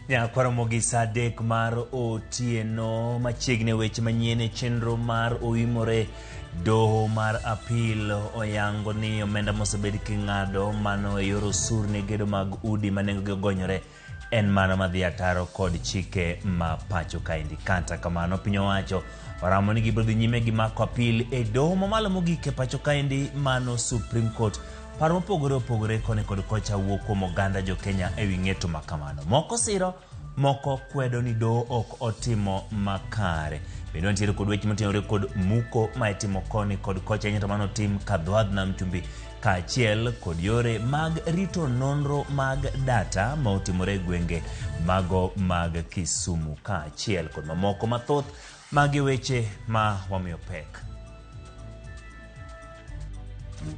Nyakwaramogi saa 3 mar otieno machiegni weche manyien e chenro mar oimore. Doho mar apil oyango ni omenda mosebed king'ado mano e yor osur ne gedo mag udi ma nengogi ogonyore en mano madhi ataro kod chike ma pacho kaendi. Kata kamano piny owacho oramo ni gibiro dhi nyime gi mako apil e doho mamalo mogik e pacho kaendi mano Supreme Court. Paro mopogore opogore koni kod kocha wuok kuom oganda jo Kenya e wi ng'eto ma kamano. Moko siro, moko kwedo ni doho ok otimo makare. Bende wantiere kod weche motenore kod muko ma itimo koni kod kocha ahinya to mano tim Kadhwadh Nam Chumbi kaachiel kod yore mag rito nonro mag data ma otimore e gwenge mago mag Kisumu kaachiel kod mamoko mathoth. Magi weche ma wamiyo pek.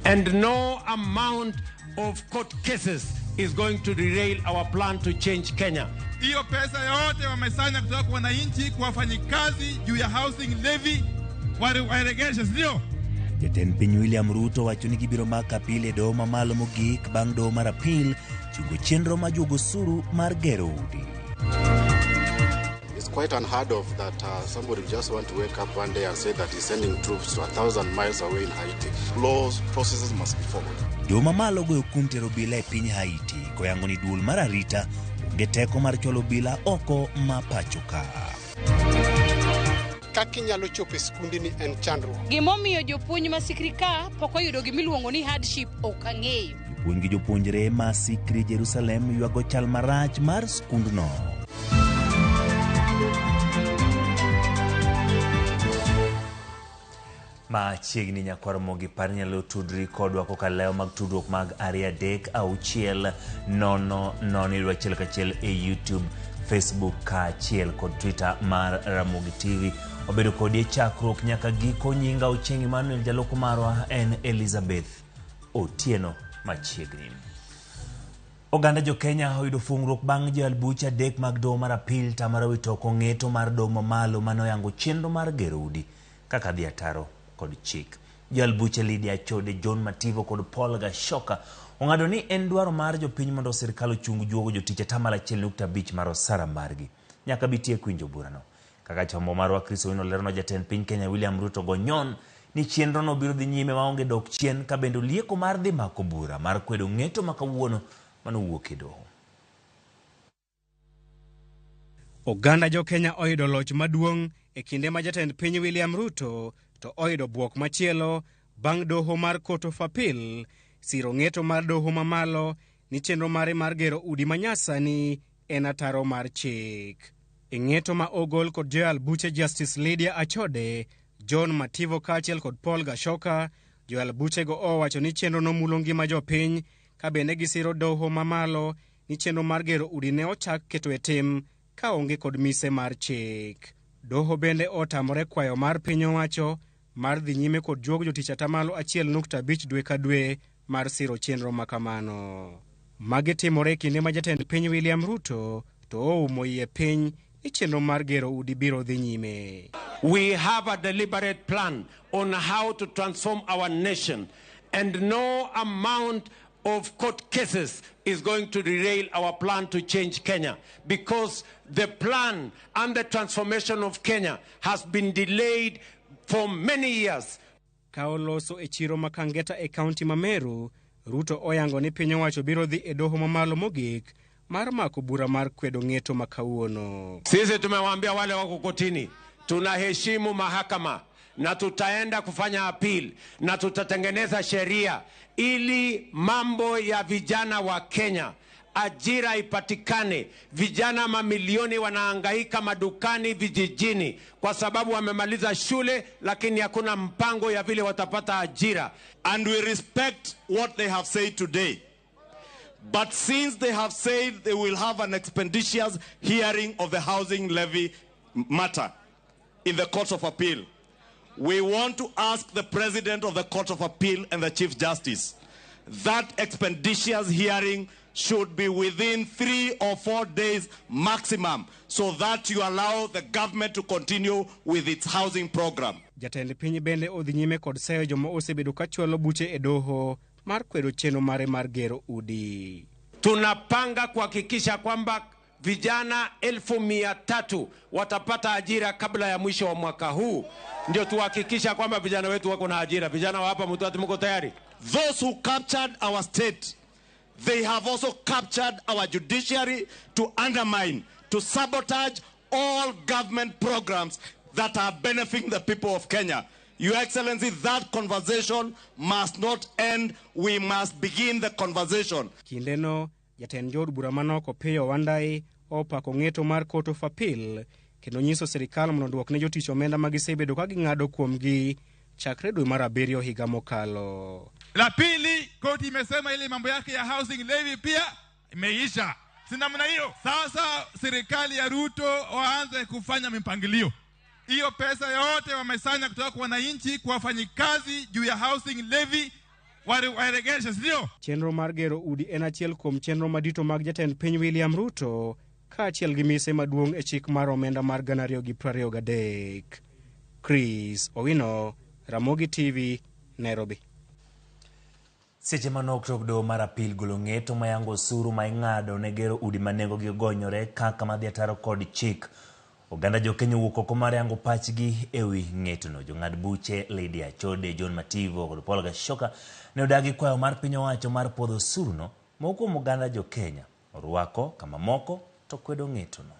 And no amount of court cases is going to derail our plan to change Kenya. Hiyo pesa yote wamesanya kutoka kwa wananchi, kwa wafanyikazi juu ya housing levy waregeshe, sio? Jatend piny William Ruto wacho ni gibiro mako apil e doho mamalo mogik bang' doho mar apil chungo chenro mar juogo osuru mar gero udi. It's quite unheard of that somebody just want to wake up one day and say that he's sending troops to 1,000 miles away in Haiti. Laws, processes must be followed. Doho mamalo goyo kum tero obila e piny Haiti koyango ni duol mar arita onge teko mar chwalo obila oko ma pacho ka. Kaka inyalo chopo e skundni en chandruok. Gimomiyo jopuonj ma Sikri ka pok oyudo gimiluongo ni hardship ok ang'eyo. Jopuonj gi jopuonjre ma Sikri Jerusalem ywago chal marach mar skundno. Machiegni nyakwar Ramogi par nyalo tudri kodwa kokalo lewo mag tudruok mag 2 3 6 0 0 yudo achiel kachiel e YouTube, Facebook kaachiel kod Twitter mar Ramogi TV. Wabedo kodi e chakruok nyaka giko. Nyinga Ochieng' Emmanuel, jaloko marwa en Elizabeth Otieno. Machiegni oganda jo Kenya oyudo fungruok bang' joyal buche 3 mag doho mar apil tamore wito oko ng'eto mar doho mamalo mane oyango chenro mar gero udi kaka dhi ataro kod chik. Joyal buche Lydia Achode, John Mativo kod Paul Gashoka ong'ado ni en dwaro mar jopiny mondo sirkal ochung juogo jotich 1.5% mar osara margi. Nyaka bi tiek winjo burano. Kaka chombo marwa Chris Owino lerno, jatend piny Kenya William Ruto gonyon ni chenrono biro dhi nyime maonge dok chien ka bende olieko mar dhi mako bura mar kwedo ng'eto ma kawuono manowuok e doho. Oganda jo Kenya oyudo loch maduong' e kinde ma jatend piny William Ruto to oyudo bwok machielo bang' doho mar Court of Appeal siro ng'eto mar doho mamalo ni chenro mare mar gero udi manyasani en ataro mar chik. E ng'eto ma ogol kod joyal buche Justice Lydia Achode, John Mativo kaachiel kod Paul Gashoka, joyal buchego owacho ni chenro no mulo ngima jopiny ka bende gisiro doho mamalo ni chenro mar gero udi ne ochak keto e tim ka onge kod mise mar chik. Doho bende otamore kwayo mar piny owacho mar dhi nyime kod juogo jotich 1.5% dwe ka dwe mar siro chenro makamano. Magi timore e kinde ma jatend piny William Ruto to oumo iye piny ni chenro mar gero udi biro dhi nyime. We have a deliberate plan on how to transform our nation, and no amount of court cases is going to derail our plan to change Kenya, because the plan and the transformation of Kenya has been delayed for many years. Ka oloso e chiro ma Kangeta e kaunti ma Meru, Ruto oyango ni piny owacho biro dhi e doho mamalo mogik mar mako bura mar kwedo ng'eto ma kawuono. Sisi tumewaambia wale wako kotini, tunaheshimu mahakama na tutaenda kufanya appeal na tutatengeneza sheria ili mambo ya vijana wa Kenya, ajira ipatikane. Vijana mamilioni wanahangaika madukani vijijini kwa sababu wamemaliza shule lakini hakuna mpango ya vile watapata ajira. And we respect what they have said today. But since they have said they will have an expeditious hearing of the housing levy matter in the Court of Appeal, we want to ask the President of the Court of Appeal and the Chief Justice that expeditious hearing should be within 3 or 4 days maximum, so that you allow the government to continue with its housing program. Jatend piny bende odhi nyime kod seyo joma osebedo ka chwalo buche e doho mar kwedo chenro mare mar gero udi. Tunapanga kuhakikisha kwamba vijana 300,000 watapata ajira kabla ya mwisho wa mwaka huu, ndio tuhakikisha kwamba vijana wetu wako na ajira. Vijana wa hapa Mutwati, mko tayari? Those who captured our state, they have also captured our judiciary to undermine, to sabotage all government programs that are benefiting the people of Kenya. Your Excellency, that conversation must not end. We must begin the conversation. Kindeno, jatend jood bura manok Opiyo Wandayi opako ng'eto mar Court of Appeal kendo nyiso sirikal mondo oduok ne jotich omenda ma gisebedo ka ging'ado kuomgi chakre dwe mar abiriyo higa mokalo. La pili, koti imesema ile mambo yake ya housing levy pia imeisha, si namna hiyo? Sasa serikali ya Ruto waanze kufanya mipangilio. Hiyo pesa yote wamesanya kutoka kwa wananchi, kwa wafanyikazi juu ya housing levy waregeshe, sio? Chenro mar gero udi en achiel kuom chenro madito mag jatend piny William Ruto kaachiel gi mise maduong' e chik mar omenda mar 2023. Chris Owino, Ramogi TV, Nairobi. Seche manok tok doho mar apil golo ng'eto mayango osuru ma ing'ado ne gero udi ma nengogi ogonyore kaka madhi ataro kod chik. Oganda jokenya owuok oko mar yango pachgi ewi ng'etono. Jong'ad buche Lydia Achode, John Mativo kod Paul Gashoka ne odagi kwayo mar piny owacho mar puodho osuruno. Moko kuom oganda jokenya orwako kama moko to kwedo ng'etono.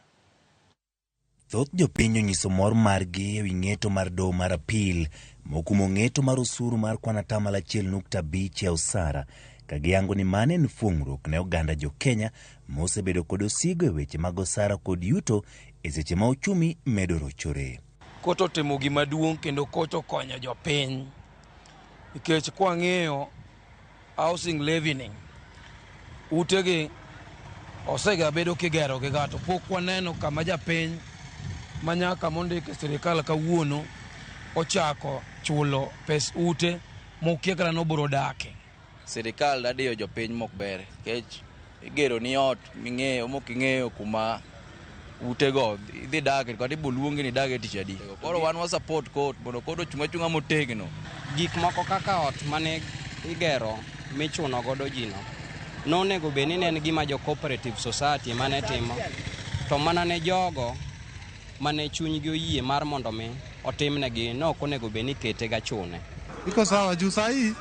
Thoth jopiny onyiso mor margi ewi ng'eto mar doho mar apil mokumo ng'eto mar osuru mar kwan atamalo 1.5 e osara ka giyango ni mano en fuong'ruok ne oganda jokenya mosebedo kod osigo e weche mag osara kod yuto e seche ma uchumi medo rochore. Kot otimo gima duong' kendo kot okonyo jopiny nikech kwang'iyo housing levy ni utegi osegabedo kigero gi ga to pok waneno kama japiny manyaka mondik e sirikal kawuono ochako chulo pes ute mokia kata nobiro dake. Sirikal dadiyo jopiny mok ber nikech igero ni ot ming'eyo mok ing'eyo kuma utego idhi dake kata ibo luongi ni dage tich adi. Koro wan wa support court mondo court ochung' achung'a motegno. Gik moko kaka ot mane igero michuno godo ji no nonego bed ni ne en gima jo cooperative society mane timo, to mana ne jogo mane chunygi oyie mar mondo mi otimnegi ne ok onego bed ni ikete gachune. Iko sawa juu sahii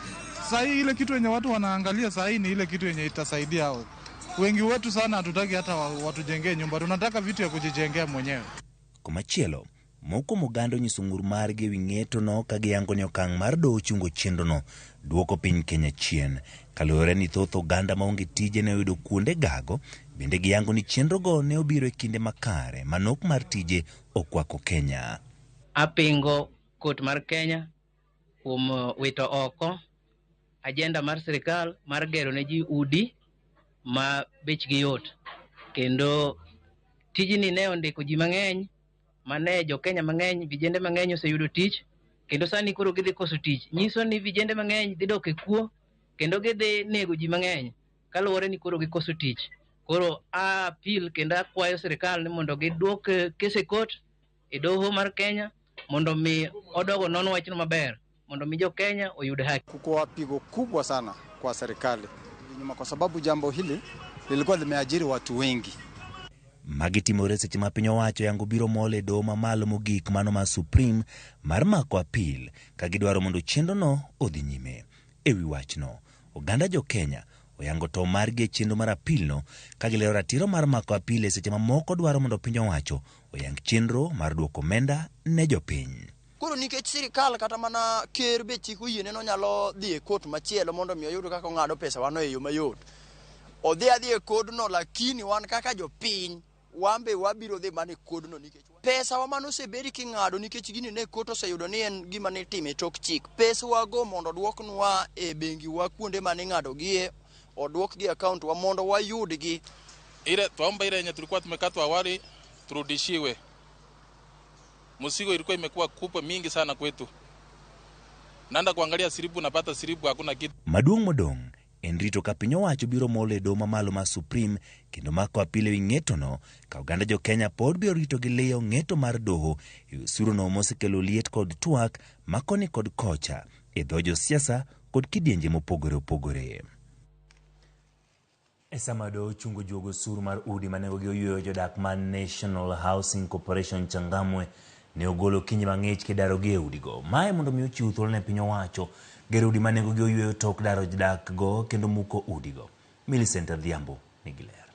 sahii ile kitu yenye watu wanaangalia sahii ni ile kitu yenye itasaidia hao. Wengi wetu sana hatutaki hata watujengee nyumba, tunataka vitu ya kujijengea mwenyewe. Komachielo, moko kuom oganda onyiso ng'ur margi ewi ng'etono ka giyango ni okang' mar doho chungo chenrono duoko piny Kenya chien. Kaluwore ni thoth oganda maonge tije ne oyudo kuonde gago, bende giyango ni chenrogo ne obiro e kinde makare ma nok mar tije okwako Kenya. Apingo kot mar Kenya kuom wito oko agenda mar sirikal mar gero ne ji udi ma bechgi yot, kendo tijni ne ondiko ji mang'eny mane jo-Kenya mang'eny, vijende mang'eny oseyudo tich, kendo sani koro gidhi koso tich. Nyiso ni vijende mang'eny dhi dok e kuo kendo gidhi nego ji mang'eny kaluwore ni koro gikoso tich. Koro a appeal kendo akwayo sirikal ni mondo giduok kes e court e doho mar Kenya mondo mi odogo non wachno maber mondo mi jo-Kenya oyud haki. Kuko pigo kubwa sana kwa serikali nyuma, kwa sababu jambo hili lilikuwa limeajiri watu wengi. Magi timore seche ma piny owacho yango biro mol e doho mamalo mogik mano mar Supreme mar mako apil ka gidwaro mondo chenrono odhi nyime. Ewi wachno, oganda jo-Kenya oyango to margi e chenro mar apilno ka gilero ratiro mar mako apil e seche ma moko dwaro mondo piny owacho oyang chenro mar duoko omenda ne jopiny. Koro nikech sirikal kata mana ker be chik oyiene nonyalo dhi e court machielo mondo mi oyud kaka ong'ado pesa wano e yo mayot. Odhi adhi e kodno, lakini wan kaka jopiny wan be wabiro dhi mana e kodno nikech pesa wa mane osebedi king'ado nikech gini ne court oseyudo ni en gima nitime tok chik. Pesawago mondo oduoknwa e bengi wa kuonde mane ing'adogie, oduokgi e account wa mondo wayudgi. Ile twaomba ile yenye tulikuwa tumekatwa awali turudishiwe. Mzigo ilikuwa imekuwa kubwa mingi sana kwetu. Naenda kuangalia silipu, napata silipu hakuna kitu. Maduong' modong' en rito ka piny owacho biro molo e doho mamalo mar Supreme kendo mako apil ewi ng'etono ka oganda jo-Kenya pod biro rito gi liyo ng'eto mar doho e osuruno mosekelo liet kod twak ma koni kod kocha e dho josiasa kod kidienje mopogore opogore. E sama doho ochungo juogo osuru mar udi ma nengogi oyweyo jodak ma National Housing Corporation Changamwe ne ogolo okinyi mang'ich kidarogi e udigo. Mae mondo mi ochiw thuolo ne piny owacho gero udi ma nengogi oyweyo tok daro jodak go kendo muko udigo. Millicent Adhiambo nigi ler.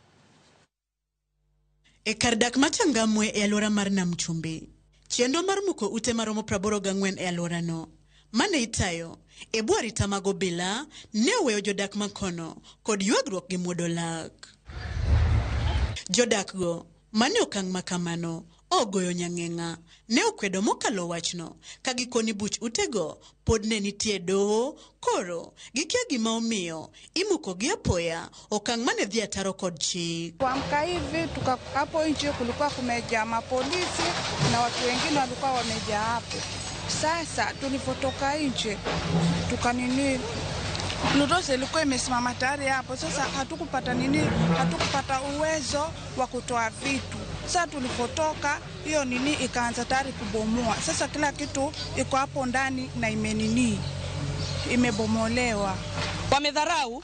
E kar dak ma Changamwe e alwora mar Nam Chumbi, chenro mar muko ute maromo 84 e alworano mane itayo e bwo arita mag obila ne oweyo jodak makono kod ywagruok gi muodo lak. Jodak go mane okang' ma kamano ogoyo nyang'eng'a ne okwedo mokalo wachno ka gikoni buch utego pod ne nitie e doho koro gikia gima omiyo imukogi apoya okang' mane dhi ataro kod chik. Kuamka hivi tuka hapo nje kulikuwa kumejaa mapolisi na watu wengine walikuwa wamejaa hapo. Sasa tulivyotoka nje tukanini Ludosa ilikuwa imesimama tayari hapo. Sasa hatukupata nini, hatukupata uwezo wa kutoa vitu. Sasa tulipotoka hiyo nini ikaanza tayari kubomoa. Sasa kila kitu iko hapo ndani na imenini imebomolewa. Wamedharau,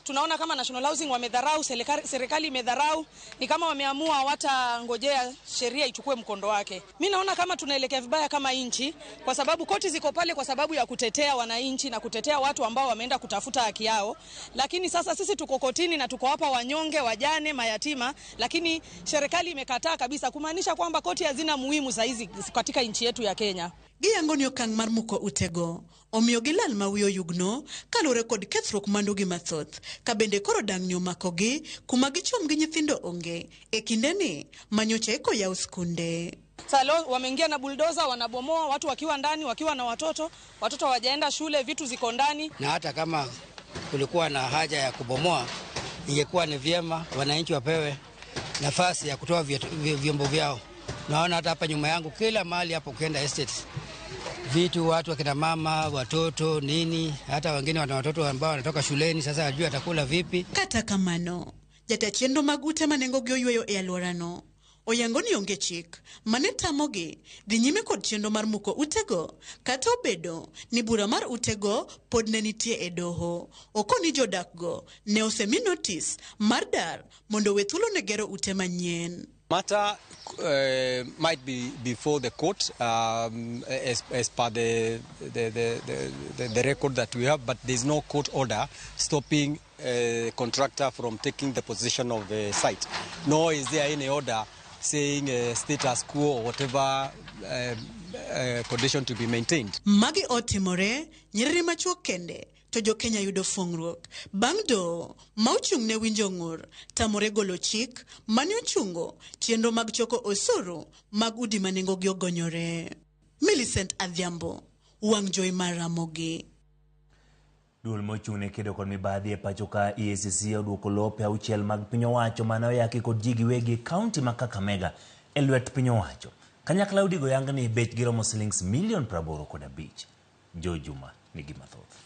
tunaona kama National Housing wamedharau, serikali imedharau, ni kama wameamua hawatangojea sheria ichukue mkondo wake. Mi naona kama tunaelekea vibaya kama nchi, kwa sababu koti ziko pale kwa sababu ya kutetea wananchi na kutetea watu ambao wameenda kutafuta haki yao, lakini sasa sisi tuko kotini na tuko hapa wanyonge, wajane, mayatima, lakini serikali imekataa kabisa, kumaanisha kwamba koti hazina muhimu saizi katika nchi yetu ya Kenya. Giyango ni okang' mar muko utego omiyo gilal ma wiyo oyugno kaluwore kod kethruok mwandugi mathoth ka bende koro dang'ni omakogi kuma gichom gi nyithindo onge e kindeni manyocha eko yaw skunde. Sasa leo wameingia na bulldozer, wanabomoa watu wakiwa ndani, wakiwa na watoto, watoto hawajaenda shule, vitu ziko ndani. Na hata kama kulikuwa na haja ya kubomoa, ingekuwa ni vyema wananchi wapewe nafasi ya kutoa vyombo vyao. Naona hata hapa nyuma yangu kila mahali hapo ukienda estate vitu, watu wakina mama, watoto nini, hata wengine wana watoto ambao wanatoka shuleni, sasa hajui atakula vipi. Kata kamano, jata chenro mag ute ma nengogi oyweyo e alworano oyango ni onge chik mane tamogi dhi nyime kod chenro mar muko utego kata obedo ni bura mar utego pod ne nitie e doho. Okoni jodakgo ne osemi notis mar dar mondo owe thuolo ne gero ute manyien. Matter might be before the court as per the record that we have, but there is no court order stopping a contractor from taking the possession of the site. Nor is there any order saying status quo or whatever condition to be maintained. Magi otimore nyiriri machuok kende to jo-Kenya yudo fungruok bang' doho ma ochung' ne winjo ng'ur tamore golo chik mane ochungo chenro mag choko osuru mag udi ma nengogi ogonyore. Millicent Adhiambo, wang' jowi mar Ramogi. Duol mochung' ne kedo kod mibadhi e pacho ka EACC oduoko lope 6 mag piny owacho mane oyaki kod ji giwegi e kaunti ma Kakamega e lwet piny owacho. Kanyakla udigo yang ni bechgi romo silings milion 85. Joe Juma nigi mathoth.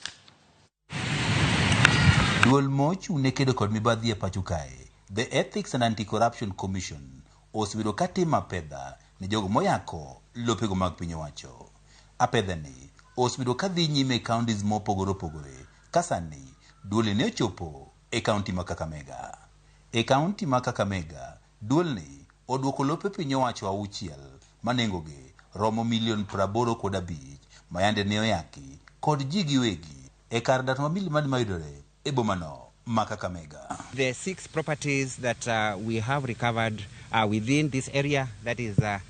Duol mochung' ne kedo kod mibadhi e pacho kae, The Ethics and Anti-Corruption Commission, osebedo katimo apedha ne jogo moyako lopego mag piny owacho. Apedha ni osebedo kadhi nyime e counties mopogore opogore, ka sani duolni ne ochopo e kaunti ma Kakamega. E kaunti ma Kakamega, duolni oduoko lope piny owacho 6 ma nengogi romo milion 85 ma yande ne oyaki kod ji giwegi e kar dak ma Milimani mayudore e bomano ma Kakamega. The 6 properties that we have recovered are within this area, that is the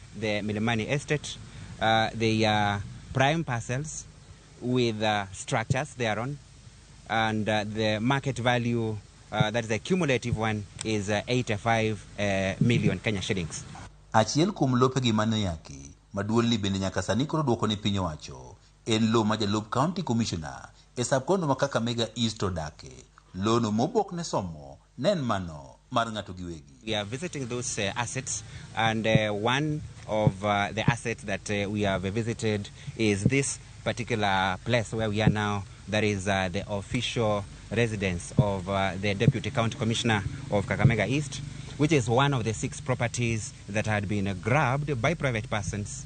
Milimani estate. They are prime parcels with structures thereon, and the market value, that is the cumulative one, is 85 million Kenya shillings. Achiel kuom lopegi mane oyaki ma duolni bende nyaka sani koro duoko ne piny owacho en lo ma jalup county commissioner e sub-county ma Kakamega East odake. Lono mobok ne somo ne en mano mar ng'ato giwegi. We are visiting those assets, and one of the assets that we have visited is this particular place where we are now. That is the official residence of the Deputy County Commissioner of Kakamega East, which is one of the 6 properties that had been grabbed by private persons,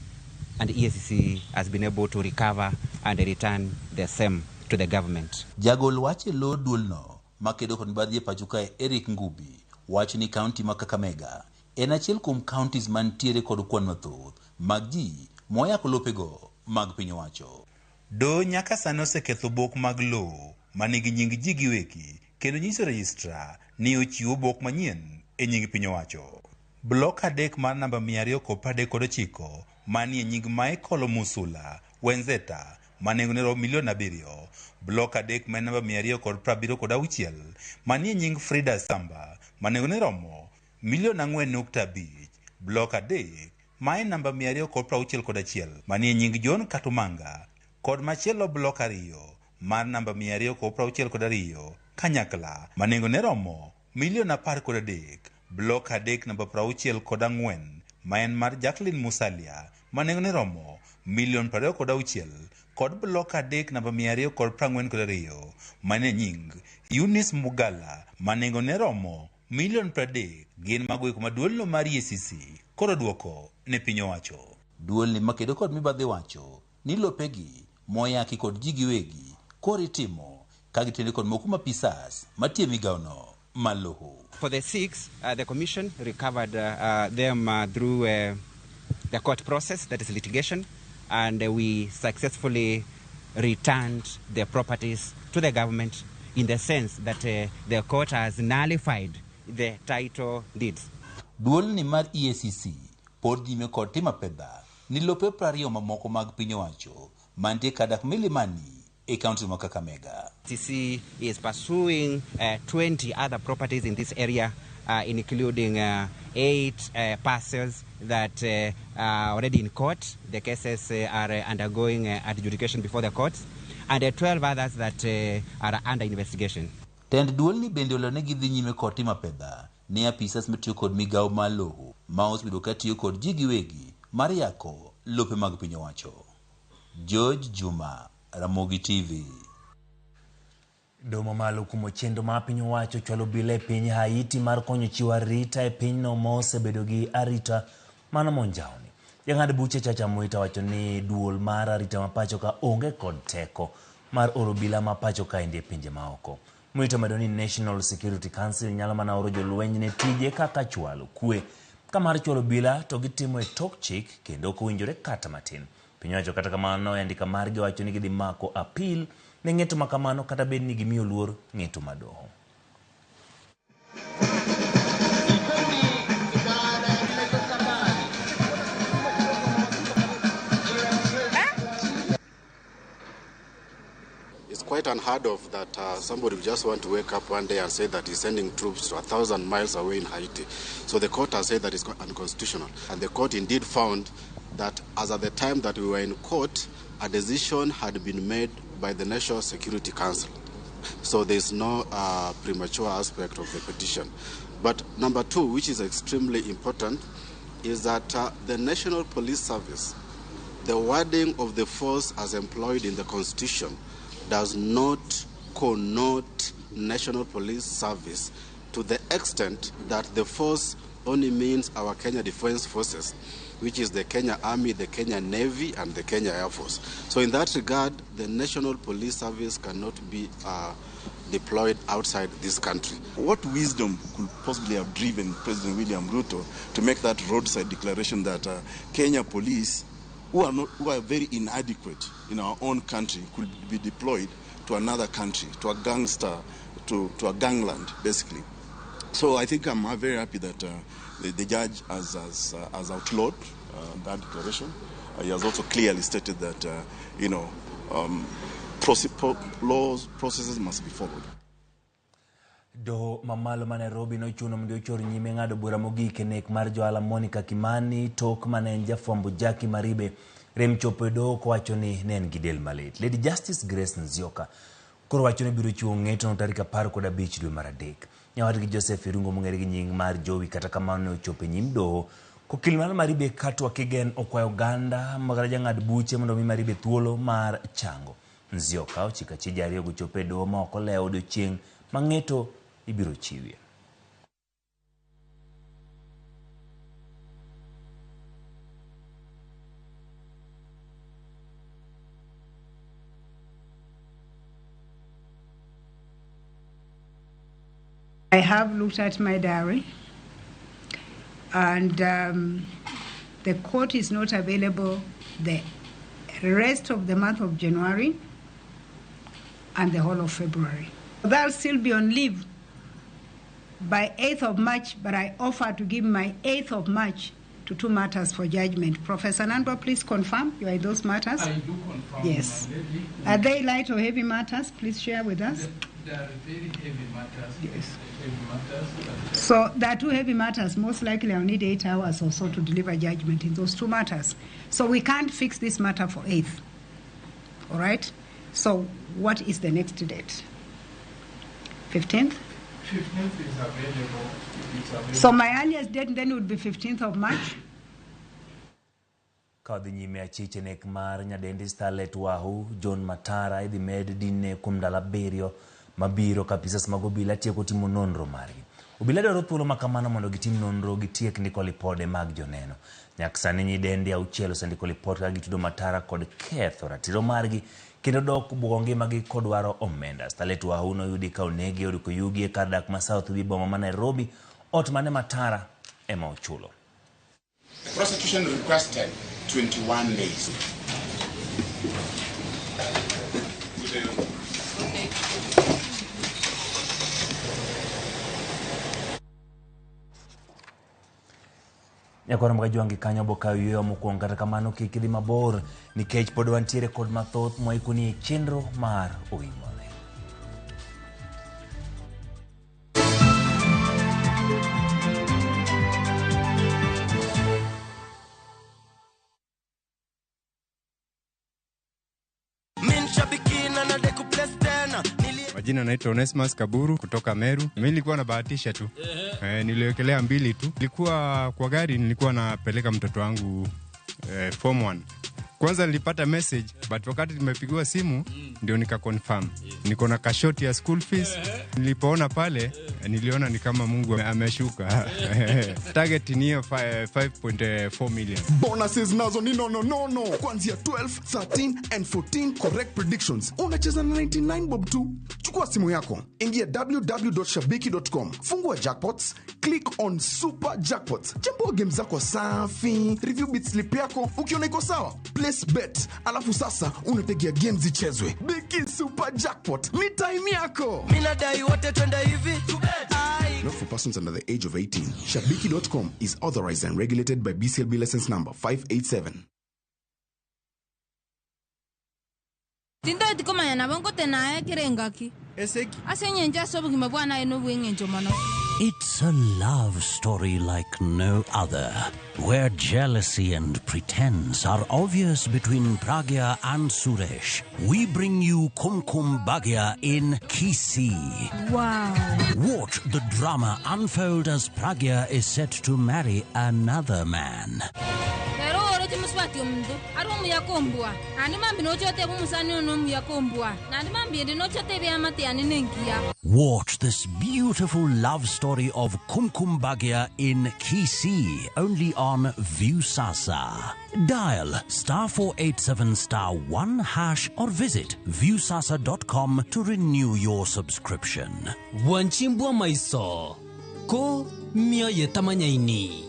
and EACC has been able to recover and return the same to the government. Jagol wach e lo duolno makedo kod mibadhi e pacho kae Eric Ngubi wacho ni kaunti ma Kakamega en achiel kuom counties mantiere kod kwan mathoth mag ji moyako lopego mag piny owacho. Doho nyaka sani oseketho obok mag lowo manigi nying ji giwegi kendo nyiso registrar ni ochiw obok manyien e nying piny owacho. Blok 3 mar namba 239 manie nying Michael Musula Wenzeta ma nengone romo milion 7. Blok 3 ma en namba 276 manie nying Frida Samba ma nengone romo milion 4.5. Blok 3 ma en namba 261 manie nying John Katumanga kod machielo blok 2 mar namba 262 kanyakla ma nengone romo milion 13. Blok 3 namba 64 ma en mar Jacqueline Musalia ma nengone romo milion 26 kod blok 3 namba 242 manie nying Eunice Mugala ma nengone romo milion 30 gin mago eko ma duolno mar EACC koro duoko ne piny owacho. Duolni makedo kod mibadhi wacho ni lopegi moyaki kod ji giwegi koro itimo ka gitende kod moko ma apisas matiyo e migawono mar lowo. For the 6, the commission recovered them through the court process, that is litigation, and we successfully returned the properties to the government in the sense that the court has nullified the title deeds. Duolni mar EACC pod nyime kod timo apedha ni lope 20 mamoko mag piny owacho mantie kadak Milimani e kaunti ma Kakamega. EACC is pursuing 20 other properties in this area, including 8 parcels that are already in court. The cases are undergoing adjudication before the courts, and 12 others that are under investigation. Tend duolni bende olero ni gidhi nyime kod timo apedha ne apisas matiyo kod migawo mar lowo ma osebedo ka tiyo kod ji giwegi mar yako lope mag piny owacho. George Juma, Ramogi TV. Doho mamalo kumo chenro ma piny owacho chwalo obila e piny Haiti mar konyo chiwo arita e pinyno ma osebedo gi arita mano monjawni. Jang'ad buche Chacha Mwita wacho ni duol mar arita ma pacho ka onge kod teko mar oro obila ma pacho kaendi e pinje maoko. Mwita omedo ni National Security Council nyalo mana oro jolweny ne tije kaka chwalo kwe ka mar chwalo obila to gitimo e tok chik kendo ok owinjore kata matin. Piny owacho kata kamano e andika margi wacho ni gidhi mako apil ne ng'eto ma kamano kata bed ni gimiyo luor ng'eto ma doho. It's quite unheard of that somebody would just want to wake up one day and say that he's sending troops to 1,000 miles away in Haiti. So the court has said that it's unconstitutional. And the court indeed found that as at the time that we were in court, a decision had been made by the National Security Council. So there's no premature aspect of the petition. But number two, which is extremely important, is that the National Police Service, the wording of the force as employed in the Constitution, does not connote National Police Service to the extent that the force only means our Kenya Defense Forces, which is the Kenya Army, the Kenya Navy, and the Kenya Air Force. So in that regard, the National Police Service cannot be deployed outside this country. What wisdom could possibly have driven President William Ruto to make that roadside declaration that Kenya police, who are very inadequate in our own country, could be deployed to another country, to a gangster, to a gangland, basically. So I think I'm very happy that the judge has outlawed that declaration. He has also clearly stated that, laws, processes must be followed. Doho mamalo ma Nairobi nochuno mondo ochor nyime ng'ado bura mogik e nek mar johala Monica Kimani tok mane en jafwambo Jackie Maribe rem chopo e doho kowacho ni ne en gi del malit. Lady Justice Grace Nzioka koro wacho ni biro chiwo ng'etono tarik 15 dwe mar 3. Nyawadgi Joseph Irungo mong'ere gi nying mar Jowi kata kamano ne ochopo e nyim doho. Kokil mar Maribe Katwa Kigen okwayo oganda mag jang'ad buche mondo omi Maribe thuolo mar chango. Nzioka ochiko achije ariyo gochopo e doho ma ok olewo odiochieng' ma ng'eto ibiro chiwie. I have looked at my diary, and the court is not available the rest of the month of January and the whole of February. I'll still be on leave by 8th of March, but I offer to give my 8th of March to two matters for judgment. Professor Nandwa, please confirm you are in those matters. I do confirm, Yes. my lady. Are they light or heavy matters? Please share with us. They are very heavy matters. Yes. Heavy matters. But, So there are two heavy matters. Most likely I'll need 8 hours or so to deliver judgment in those two matters. So we can't fix this matter for 8th. All right? So what is the next date? 15th? 15th is available. It's available. So my earliest date then would be 15th of March. Ka wadhi nyime achich e nek mar nyadendi Starlet Wahu, John Matara idhi med dinne kuom ndalo 7 mabiro ka apisas mag obila tieko timo nonro margi. Obila dwaro thuolo ma kamano mondo gitim nonro gitiek ndiko lipode mag joneno. Nyaka sani nyidendi 6 osendiko lipot ka gitudo Matara kod ketho ratiro margi kendo dok bugo ngimagi kod dwaro omenda. Starlet Wahu noyudi ka onegi e od Koyugi e kar dak ma South B boma ma Nairobi, ot mane Matara ema ochulo. The prosecution requested 21 days. Nyakwar Mgajwangi kanyo bokawo yweyo mokwongo, kata kamano kik idhi mabor nikech pod wantiere kod mathoth mwaikoni e chenro mar Oimore. Majina naitwa Onesmus Kaburu kutoka Meru. Mimi nilikuwa nabahatisha tu. Niliwekelea 2 tu. Nilikuwa kwa gari, nilikuwa napeleka mtoto wangu form 1. Kwanza nilipata message, but wakati nimepigiwa simu ndio nika confirm. Niko na kashoti ya school fees. Nilipoona pale niliona ni kama Mungu ameshuka. Target ni hiyo 5.4 million. Bonuses nazo ni no no no no. Kuanzia 12, 13 and 14 correct predictions. Unacheza na 99 bob tu. Chukua simu yako, ingia www.shabiki.com, fungua jackpots, click on super jackpots. Chambua game zako safi, review bit slip yako, ukiona iko sawa, place bet. Alafu sasa unategea games zichezwe. Biki super jackpot ni time yako. Mimi nadai wote twende hivi. Not for persons under the age of 18. Shabiki.com is authorized and regulated by BCLB license number 587. Tinto tikomanya nabo nkotenaye kirengaki. Eseki. Ase nyenje ase obogima bwanaye nobweng'encho mono. It's a love story like no other, where jealousy and pretense are obvious between Pragya and Suresh. We bring you Kumkum Bhagya in Kisii. Wow. Watch the drama unfold as Pragya is set to marry another man. Pero oroche muswati omuntu ari omuyakombwa nandi mambi nochote bumusani ono omuyakombwa nandi mambi endi nochote byamate ane nenkiya. Watch this beautiful love story of Kumkum Bhagya in Kisii, only on Viusasa. Dial *487*1# or visit viusasa.com to renew your subscription. Wanchimbwa maiso ko mioyo tamanyaini.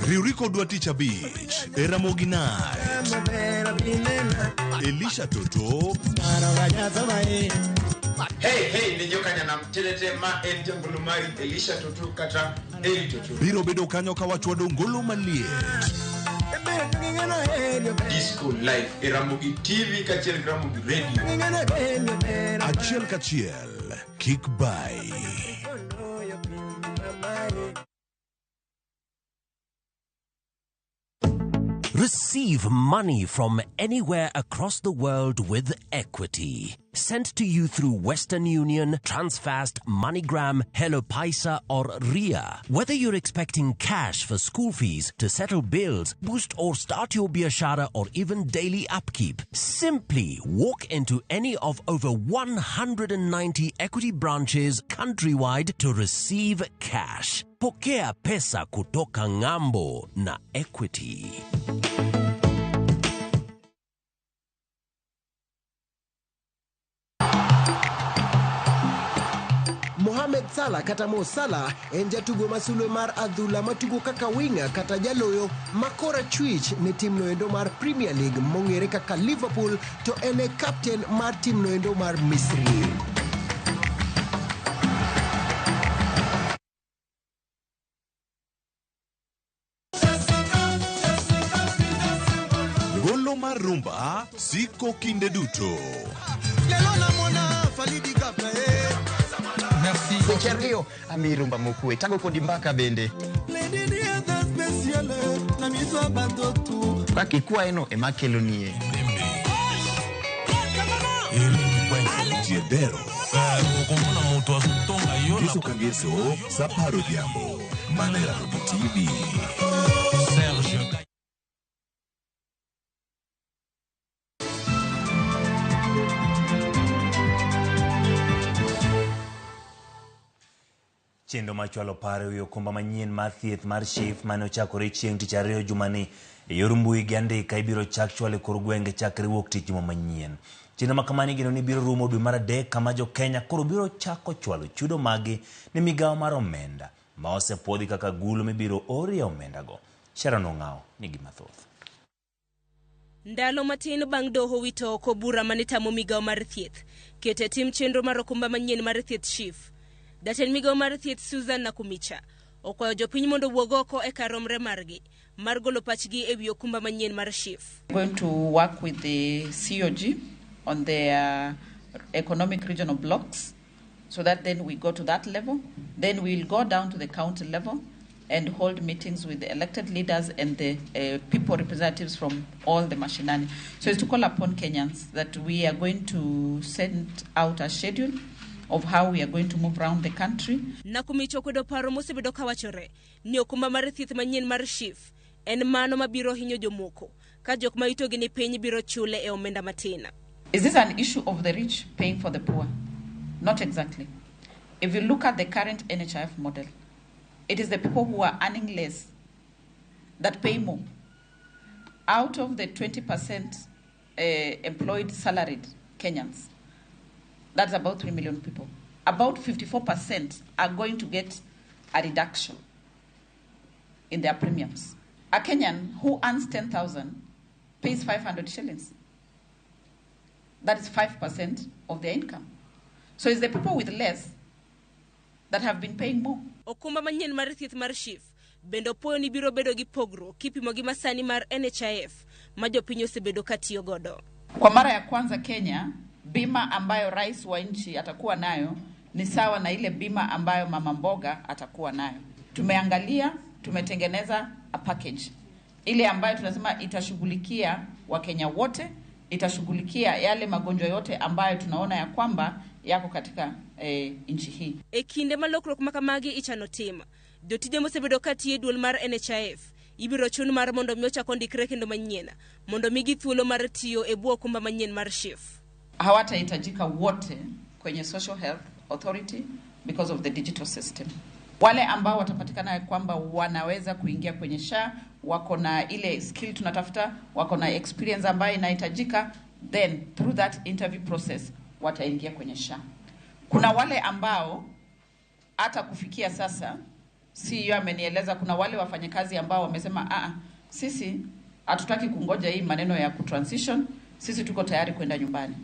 Riwri kodwa tich abich e Ramogi Night. Elisha Toto. Hey, hey, ni joka nyanam telete ma en jangolo mari Elisha Toto kata Eli Toto. Biro bedo kanyo ka wachwado ngolo maliet. Disco Live e Ramogi TV kachiel gi Ramogi Radio. Achiel kachiel, kik bai. Receive money from anywhere across the world with Equity. Sent to you through Western Union, Transfast, MoneyGram, Hello Paisa or RIA. Whether you're expecting cash for school fees, to settle bills, boost or start your biashara or even daily upkeep, simply walk into any of over 190 Equity branches countrywide to receive cash. Pokea pesa kutoka ng'ambo na Equity. Mohamed Salah kata Mo Salah en jatugo ma sulwe mar adhula matugo kaka winga kata jaloyo ma korachwich ne timno endo mar Premier League mong'ere kaka Liverpool to en e kapten mar timno endo mar Misri. Golo mar rumba siko kinde duto. Weche ariyo ami rumba mokwe tago kodi mbaka bende kaka ikwayeno ema kelonie Jiedero. Ngeso ka ngeso sa apar odhiambo. Mana e Ramogi TV. Chenro mar chwalo paro e wi okumba manyien mar thieth mar SHIF mane ochakore chieng' tich ariyo jumani e yor mbui gi andika ibiro chak chwal e kor gwenge chakre wuok tich juma manyien. Chenro ma kamano igeno ni biro rumo dwe mar adek kama jo Kenya koro biro chako chwalo chudo maggi ne migawo mar omenda ma osepuodhi kaka agulu mibiro orie omendago. Sharon Ong'awo nigi mathoth. Ndalo matin bang' doho wito oko bura mane tamo migawo mar thieth keto e tim chenro mar okumba manyien mar thieth SHIF, jatend migawo mar thieth Susan Nakhumicha okwayo jopiny mondo owuog oko e kar romre margi mar golo pachgi e wi okumba manyien mar SHIF. Going to work with the COG on their economic regional blocks so that then we go to that level. Then we'll go down to the county level and hold meetings with the elected leaders and the people representatives from all the mashinani. So it's to call upon Kenyans that we are going to send out a schedule of how we are going to move around the country. Nakhumicha okwedo paro mosebedo kawachore ni okumba mar thieth manyien mar SHIF en mano mabiro hinyo jomoko ka jok ma yutogi ni piny biro chule e omenda matin. Is this an issue of the rich paying for the poor? Not exactly. If you look at the current NHIF model, it is the people who are earning less that pay more. Out of the 20% employed salaried Kenyans, that's about 3 million people, about 54% are going to get a reduction in their premiums. A Kenyan who earns 10,000 pays 500 shillings. That is 5% of their income. So it's the people with less that have been paying more. Okumba manyien mar thieth mar SHIF bende opuoyo ni biro bedo gi pogruok kipimo gi masani mar NHIF ma jopiny osebedo ka tiyo godo. Kwa mara ya kwanza Kenya, bima ambayo rais wa nchi atakuwa nayo ni sawa na ile bima ambayo mama mboga atakuwa nayo. Tumeangalia, tumetengeneza a package ile ambayo tunasema itashughulikia Wakenya wote, itashughulikia yale magonjwa yote ambayo tunaona ya kwamba yako katika nchi hii. E kinde ma lokruok ma kamagi ichano tim, jotije mosebedo ka tiyo e duol mar NHIF ibiro chun mar mondo mi ochak ondikre kendo manyien mondo migi thuolo mar tiyo e bwo okumba manyien mar SHIF. Hawatahitajika wote kwenye Social Health Authority because of the digital system. Wale ambao watapatikana kwamba wanaweza kuingia kwenye SHA, wako na ile skill tunatafuta, wako na experience ambayo inahitajika, then through that interview process wataingia kwenye SHA. Kuna wale ambao hata kufikia sasa CEO amenieleza kuna wale wafanyakazi ambao wamesema sisi hatutaki kungoja hii maneno ya kutransition, sisi tuko tayari kwenda nyumbani.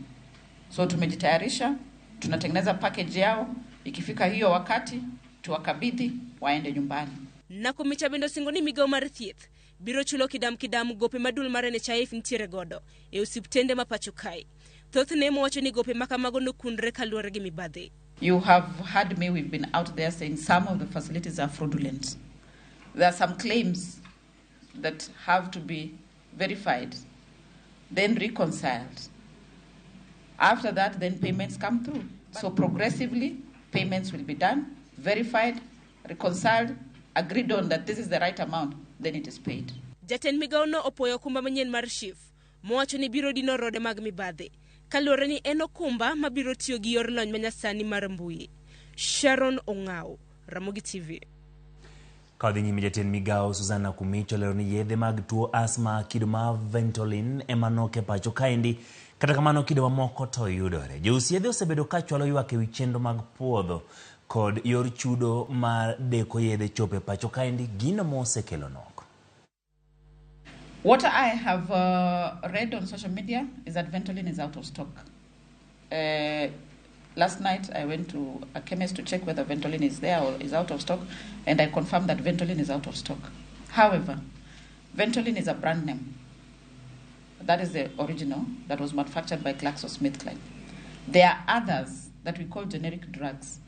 So tumejitayarisha, tunatengeneza package yao, ikifika hiyo wakati tuwakabidhi waende nyumbani. Nakhumicha bende osingo ni migawo mar thieth biro chulo kidam kidam gope ma duol mar NHIF nitiere godo e osiptende ma pacho kae. Thothne mowacho ni gope ma kamago nokundre kaluwore gi mibadhi. You have heard me, we've been out there saying some of the facilities are fraudulent. There are some claims that have to be verified, then reconciled. After that, then payments come through. So progressively, payments will be done, verified, reconciled, agreed on that this is the right amount, then it is paid. Jatend migawo no opuoyo okumba manyien mar SHIF, mowacho ni biro dino rode mag mibadhi, kaluwore ni en okumba mabiro tiyo gi yor lony manyasani mar mbui. Sharon Ong'awo, Ramogi TV. Ka odhi nyime, jatend migawo Susan Nakhumicha olero ni yedhe mag tuo asma kido mar Ventolin ema nok e pacho kaendi, kata kamano kido mamoko to yudore. Jous yedhe osebedo ka chwalo ywak ewi chenro mag puodho kod yor chudo mar deko yedhe chopo e pacho kaendi gino mosekelo nok. What I have read on social media is that Ventolin is out of stock. Last night I went to a chemist to check whether Ventolin is there or is out of stock, and I confirmed that Ventolin is out of stock. However, Ventolin is a brand name. That is the original that was manufactured by GlaxoSmithKline. There are others that we call generic drugs,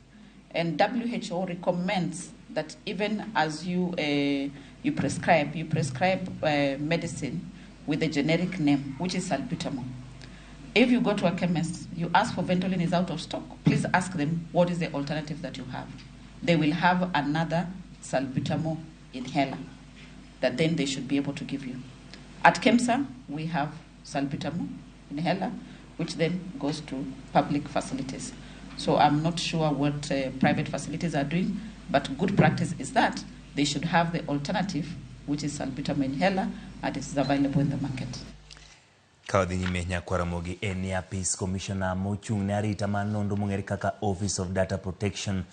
and WHO recommends that even as you prescribe medicine with a generic name, which is salbutamol. If you go to a chemist, you ask for Ventolin is out of stock, please ask them what is the alternative that you have. They will have another salbutamol inhaler that then they should be able to give you. At KEMSA, we have salbutamol inhaler, which then goes to public facilities. So I'm not sure what private facilities are doing, but good practice is that they should have the alternative, which is salbutamol inhaler, and it is available in the market. Ka wadhi nyime nyakwar Ramogi en ni apis komishona mochung' ne arita mar nonro mong'ere kaka Office of Data Protection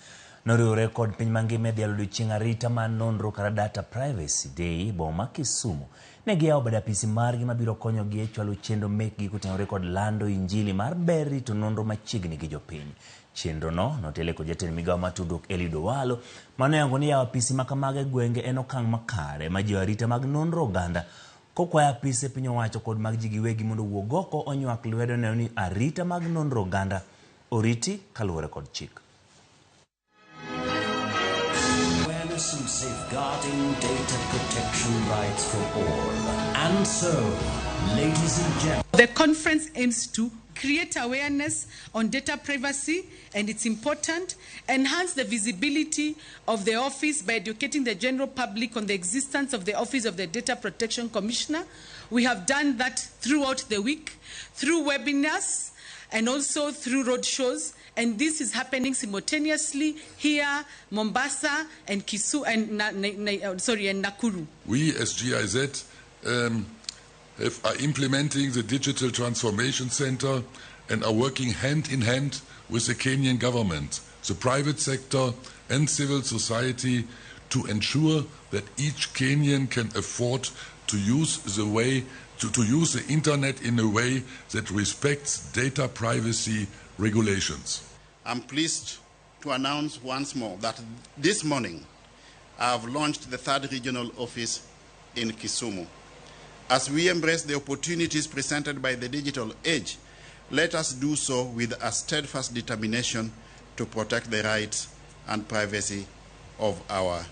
noriwore kod piny mangima e dhialo odiochieng' arita mar nonro kata Data Privacy Day boma ma Kisumu. Ne giyawo bad apisi margi mabiro konyogi e chwalo chenro mekgi kotenore kod lando injili mar ber rito nonro machiegni gi jopiny. Chenro no notele kod jatend migawo mar tudruok Eliud Owalo manoyango ni yawo apisi makamago e gwenge en okang' makare ma jiwo arita mag nonro oganda kokwayo apise piny owacho kod mag ji giwegi mondo owuog oko onywak lwedo neno ni arita mag nonro oganda oriti kaluwore kod chik. Awareness and safeguarding data protection rights for all. And so, ladies and gentlemen, the conference aims to create awareness on data privacy and its importance, enhance the visibility of the office by educating the general public on the existence of the Office of the Data Protection Commissioner. We have done that throughout the week, through webinars and also through roadshows. And this is happening simultaneously here, Mombasa and Kisumu and Nakuru. We as GIZ are implementing the Digital Transformation Center and are working hand in hand with the Kenyan government, the private sector and civil society to ensure that each Kenyan can afford to use the way to use the internet in a way that respects data privacy regulations. I'm pleased to announce once more that this morning I have launched the third regional office in Kisumu. As we embrace the opportunities presented by the digital age, let us do so with a steadfast determination to protect the rights and privacy of our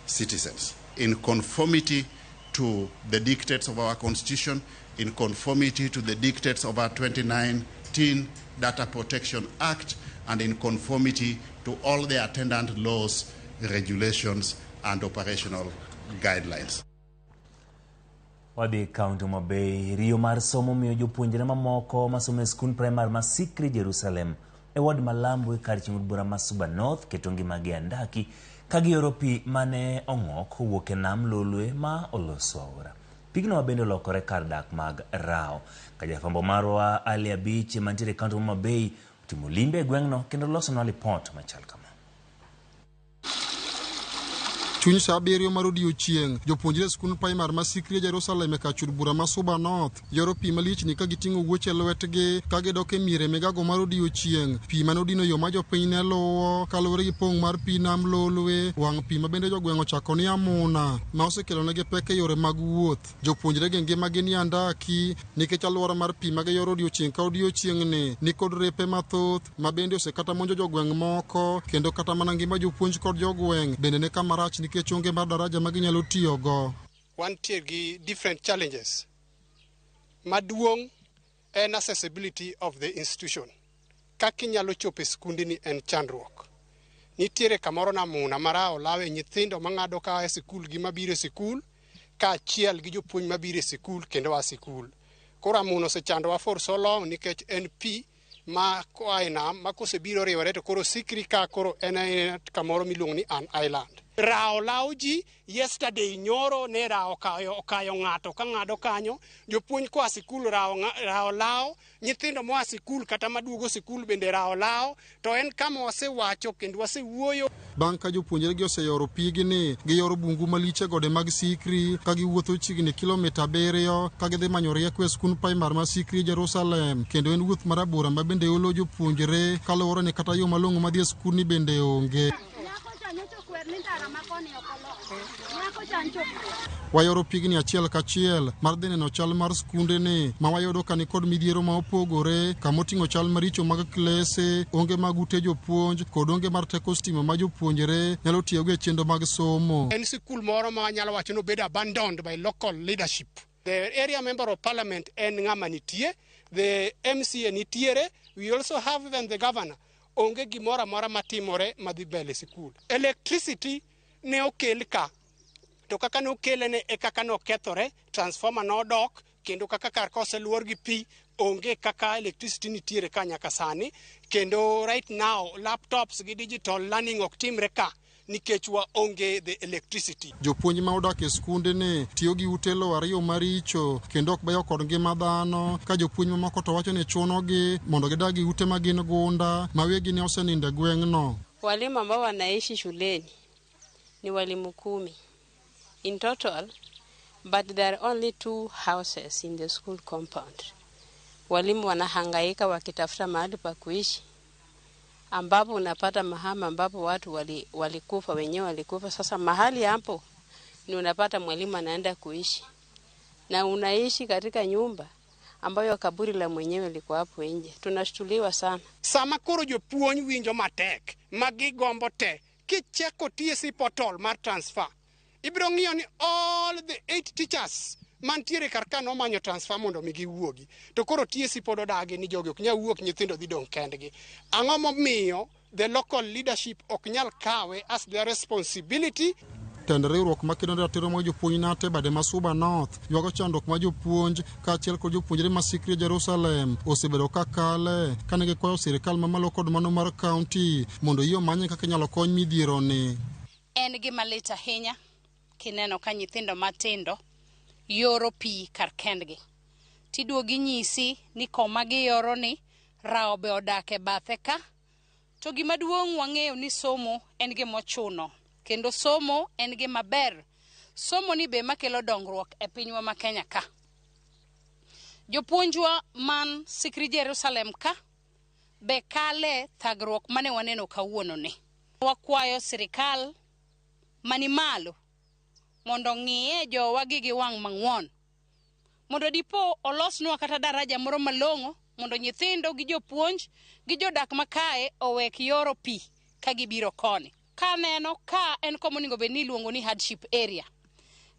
citizens. In conformity to the dictates of our Constitution, in conformity to the dictates of our 2019 Data Protection Act, and in conformity to all the attendant laws, regulations, and operational guidelines. Wadhi kaunti Homa Bay, riyo mar somo miyo jopuonjre mamoko masomo e skund primar ma Sikri Jerusalem e ward ma Lambwe kar chieng' od bura ma Suba North keto ngimagi e andaki ka gioro pi mane ong'ok owuok e nam Lolwe ma oloso aora. Pigno bende olokore kar dak mag rao. Ka jafwambo marwa Ali Abich mantiere e kaunti ma Homa Bay otimo limbe e gweng'no kendo losonwa lipot machal kama. Chuny saa 7 mar odiechieng', jopuonjre e skund primar ma Sikri Jerusalem e kar bura ma Suba North yoro pi malichni ka giting'o wuoche lwetgi ka gidok e miere migago mar odiechieng'. Pi mane odino yo ma jopiny ne luwo kaluwore gi pong' mar pi nam Lolwe, wang' pi ma bende jogweng' ochako ni Amuna, ma osekelonegi pek e yore mag wuoth. Jopuonjre gi ngimagi ni andaki nikech alwora mar pi ma giyoro odiechieng' ka odiechieng'ni nikod repe mathoth ma bende osekata monjo jogweng' moko, kendo kata mana ngima jopuonj kod jogweng' bende ne kama rach nikech onge mar daraja ma ginyalo tiyogo. Wantie gi different challenges. Maduong' en accessibility of the institution. Kaka inyalo chopo e skundni en chandruok. Nitiere kamoro namuna marao lawe nyithindo mang'ado ka e sikul gi mabiro e sikul, kaachiel gi jopuonj mabiro e sikul kendo a sikul. Koro amuna osechandowa for so long nikech en pi ma koa e nam ma kosebiro riwore to koro Sikri ka koro en kamoro miluongo ni an island. Rawo lawo ji yesterday nyoro ne rawo okayo ng'ato ka ng'ado kanyo, jopuonj koa sikul rawo lawo, nyithindo moa sikul kata maduogo sikul bende rawo lawo, to en kama wasewacho kendo wasewuoyo. Bang' ka jopuonjre gi oseyoro pigni, giyoro bungu malich e gode mag Sikri ka giwuotho chiegni kilomita 7 ka gidhi manyo rieko e skund primar ma Sikri Jerusalem, kendo en wuoth marabora ma bende olo jopuonjre kaluwore ni kata yo malong'o madhi e skundni bende onge. Wayoro pigni achiel kachiel mar dhi neno chal mar skundeni ma wayudo ka nikod midhiero ma opogore, kama oting'o chal maricho mag klese, onge mag ute jopuonj kod onge mar teko stima ma jopuonjre nyalo tiyogo e chenro mag somo. En sikul moro ma wanyalo wacho ni obedo abandoned by local leadership. The area member of parliament en ng'ama nitie, the MCA nitiere, we also have even the governor. Onge gimoro amora matimore madhi mbele sikul. Electricity ne okel ka, to kaka ne okele ne e kaka ne okethore, transformer nodok, kendo kaka kar ka oseluor gi pi, onge kaka electricity nitiere ka nyaka sani, kendo right now laptops gi digital learning ok timre ka nikech wa onge the electricity. Jopuonj ma odak e skundeni tiyo gi ute lowo ariyo maricho kendo ok beyo kod ngima dhano, ka jopuonj mamoko to wacho ni chunogi mondo gidag e ute ma gin gunda ma weggi ne osenindo e gweng'no. Walimu ambao wanaishi shuleni ni walimu 10 in total, but there are only 2 houses in the school compound. Walimu wanahangaika wakitafuta mahali pa kuishi, ambapo unapata mahama ambapo watu walikufa, wenyewe walikufa. Sasa mahali hapo ni unapata mwalimu anaenda kuishi, na unaishi katika nyumba ambayo kaburi la mwenyewe liko hapo nje. Tunashtuliwa sana. Sama koro jopuonj winjo matek ma gigombo te, kicheko TSC portal mar transfer, ibiro ng'iyo ni all the 8 teachers mantiere kar ka nomanyo transfer mondo mi giwuogi. To koro TSC pod odagi ni jogi ok nyal wuok, nyithindo dhi dong' kendgi. Ang'o momiyo the local leadership ok nyal kawe as their responsibility? Tend riwruok makedo ne ratiro mag jopuonj Nate bade ma Suba North ywago chandruok ma jopuonj kaachiel kod jopuonjre ma Sikri Jerusalem osebedo ka kale kane gikwayo sirikal mamalo kod mano mar kaunti mondo yie omanye kaka inyalo kony midhieroni. En gima lit ahinya kineno ka nyithindo matindo yoro pi kar kendgi. Tiduogi nyisi ni koma giyoro ni rawo be odak e bathe ka. To gima duong' wang'eyo ni somo en gima ochuno, kendo somo en gima ber. Somo ni be makelo dongruok e pinywa ma Kenya ka. Jopuonjwa man Sikri Jerusalem ka be kale thagruok mane waneno kawuono ni. Wakwayo sirikal mani malo mondo ng'iye jowa gi wang' mang'won, mondo dipo olosnwa kata daraja moro malong'o mondo nyithindo gi jopuonj gi jodak makae owek yoro pi ka gibiro koni. Kaneno ka en kama onego bed ni iluongo ni hardship area.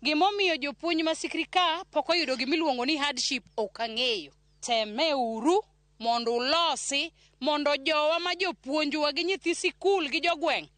Gimomiyo jopuonj ma Sikri ka pok oyudo gimiluongo ni hardship ok ang'eyo. Temeuru mondo ulosi mondo jowa ma jopuonjwa gi nyithi sikul gi jogweng'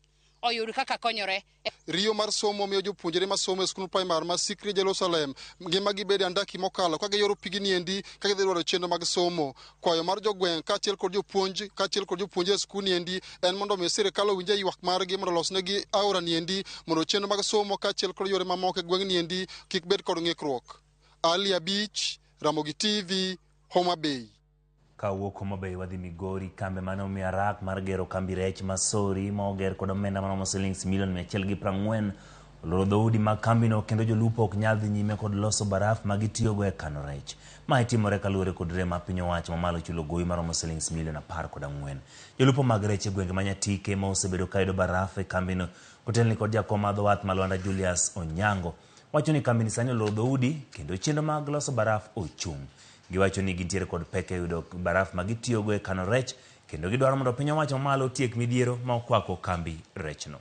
oyud kaka konyore. Riyo mar somo miyo jopuonjre masomo e skund primar ma Sikri Jerusalem ngima gibedo e andaki mokalo ka giyoro pigni endi ka gidhi dwaro chenro mag somo. Kwayo mar jogweng' kaachiel kod jopuonj kaachiel kod jopuonjre e skund endi en mondo mi sirikal owinj e ywak margi mondo olosnegi aora ni endi mondo chenro mag somo kaachiel kod yore mamoko e gweng'ni endi kik bed kod ng'ikruok. Ali Abich, Ramogi TV, Homa Bay. Kawuok Homa Bay wadhi Migori, kambe mane omiyo arak mar gero kambi rech ma Sori ma oger kod omenda maromo silings milion 140 oloro dhoudi mag kambino kendo jolupo ok nyal dhi nyime kod loso baraf ma gitiyogo e kano rech. Mae timore kaluwore kod rem ma piny owacho mamalo chulo gowi maromo silings milion 14. Jolupo mag rech e gwenge ma Nyatike ma osebedo ka yudo baraf e kambino kotelni kod jakom mar dho wath ma Lwanda Julius Onyango wacho ni kambini sani oloro dhoudi kendo chenro mag loso baraf ochung'. Giwacho ni gintiere kod pek e yudo baraf ma gitiyogo e kano rech kendo gidwaro mondo piny owacho mamalo otiek midhiero ma okwako kambi rechno.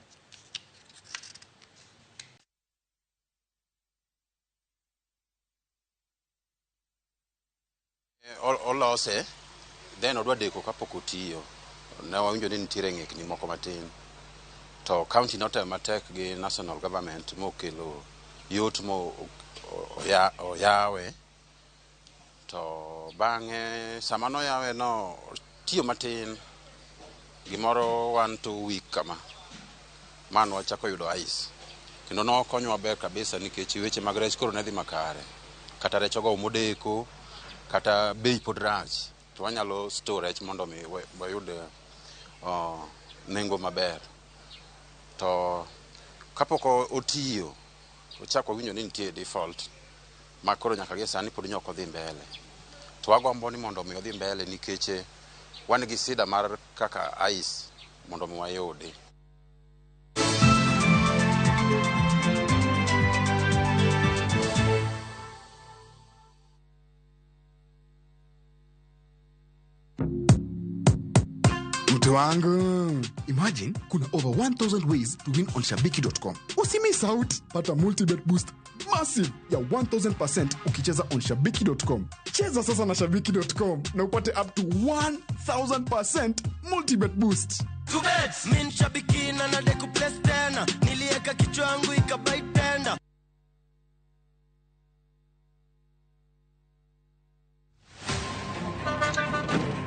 Olose then odwa deko kapok otiyo. Ne wawinjo ni nitiere ng'ikni moko matin, to county notemo matek gi national government mokelo yot mo oyawe. To bang'e sama noyawe no tiyo matin gimoro 1-2 week kama, Ma nwachako yudo ice. Kendo nokonyowa maber kabisa nikech weche mag rech koro ne dhi makare. Kata rech ogowo modeko, kata bei pod rach. To wanyalo store rech mondo mi wayud nengo maber. To kapok otiyo, ochako winjo ni nitie default ma koro nyaka gie sani pod nyok odhi mbele. To wagombo ni mondo mi odhi mbele nikech wan gi sida mar kaka ice mondo mi wayudi. Mtu wangu, imagine kuna over 1000 ways to win on shabiki.com. Usimiss out, pata multibet boost massive ya 1000% ukicheza on shabiki.com. Cheza sasa na shabiki.com na upate up to 1000% multibet boost. Min shabiki na nadeku place tena, nilieka kichwa yangu ikabaitenda.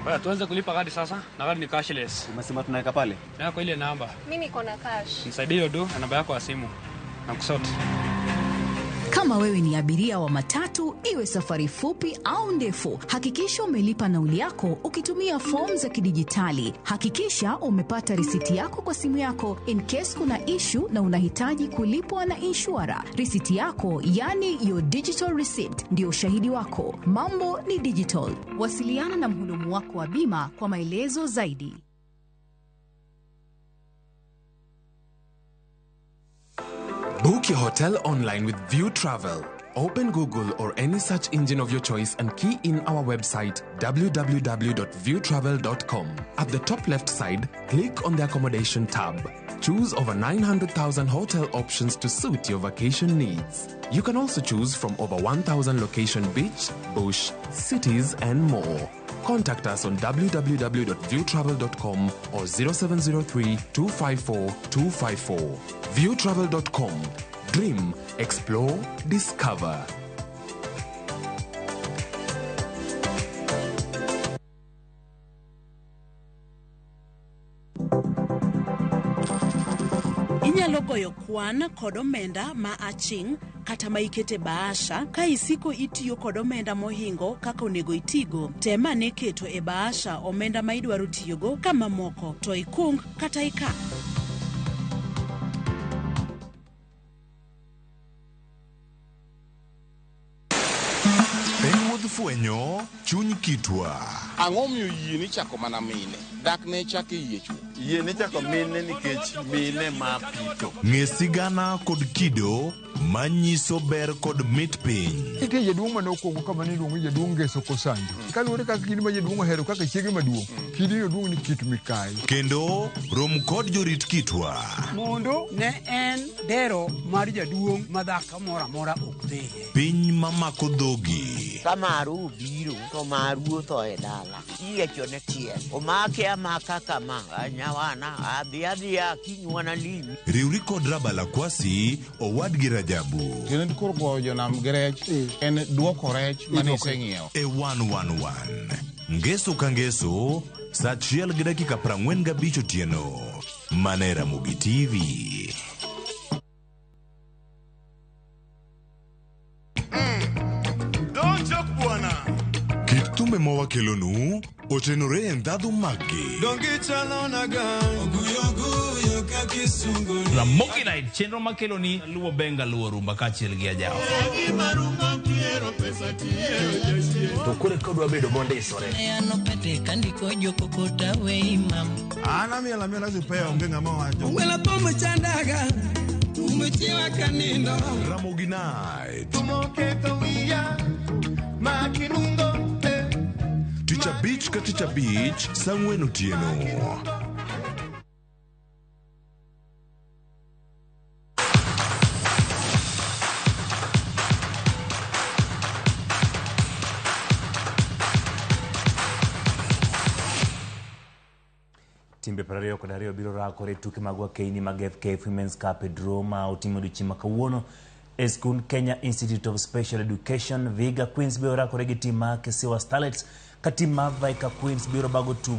Baya, tuanze kulipa gari sasa na gari ni cashless. Umesema tunaweka pale? Na kwa ile namba. Mimi niko na cash. Nisaidie hiyo do na namba yako ya simu. Na kusort. Kama wewe ni abiria wa matatu, iwe safari fupi au ndefu, hakikisha umelipa nauli yako ukitumia fomu za kidijitali. Hakikisha umepata risiti yako kwa simu yako in case kuna issue na unahitaji kulipwa na inshura. Risiti yako, yani your digital receipt, ndio ushahidi wako. Mambo ni digital. Wasiliana na mhudumu wako wa bima kwa maelezo zaidi. Book your hotel online with View Travel. Open Google or any search engine of your choice and key in our website www.viewtravel.com. At the top left side, click on the accommodation tab. Choose over 900,000 hotel options to suit your vacation needs. You can also choose from over 1,000 location beach, bush, cities and more. Contact us on www.viewtravel.com or 0703 254 254. Viewtravel.com. Dream, explore, discover. Inyalo goyo kwan kod omenda ma aching' kata ma ikete bahasha ka isiko itiyo kod omenda mohingo kaka onego itigo. Tem ane keto e bahasha omenda ma idwaro tiyogo ka mamoko to ikung kata ika. Fwenyo chuny kitwa. Ang'o miyo yie ni chako mana mine? Dak ne chako yie chwo. Yie ni chako mine nikech mine ma pito. Ng'e sigana kod kido manyiso ber kod mit piny. Nitie jaduong' mane okwongo kama ne iluongo ni jaduong' Ngeso Kosanjo. Kaluwore kaka kidi ma jaduong' ohero kaka chiege maduong', kidi no duong' ni Kit Mikayi. Kendo rom kod jorit kitwa. Mondo ne en dero mar jaduong' ma dhako moro amora ok dhiye. Piny mamako dhogi. Ka maru obiro to maru otho e dala. Iyiechone tiel. Omake amaka kama nyawana adhi adhiya kinywana limi. Riwri kod Rabala Kwasi owadgi Rajabu. Kendo koro goyo jonam gi rech en duoko rech mane iseng'iewo. E 111. Ngeso ka ngeso saa 1:45 otieno. Mana e Ramogi TV. Kit thumbe mawakelonu otenore e ndhadhu maggi. Ramogi Night chenro makeloni luwo benga luwo rumba kaachiel gi ajawa. To koro kodwa bedo mondisore. An amiel amiela sipea onge ng'ama wacho. Wela thum chandaga, thum chiwa kanindo. Ramogi Night. Tumoketo wiya, makinungo. Tich abich ka tich abich saa 4 otieno. Timbe 22 biro rakore tuke mag wakeini mag FKF Women's Cup e draw ma otimo odiochieng' ma kawuono e skund Kenya Institute of Special Education. Vihiga Queens biro rakore gi tim mar Kisiwa Starlets ka tim mar Vihiga Queens biro bago tugo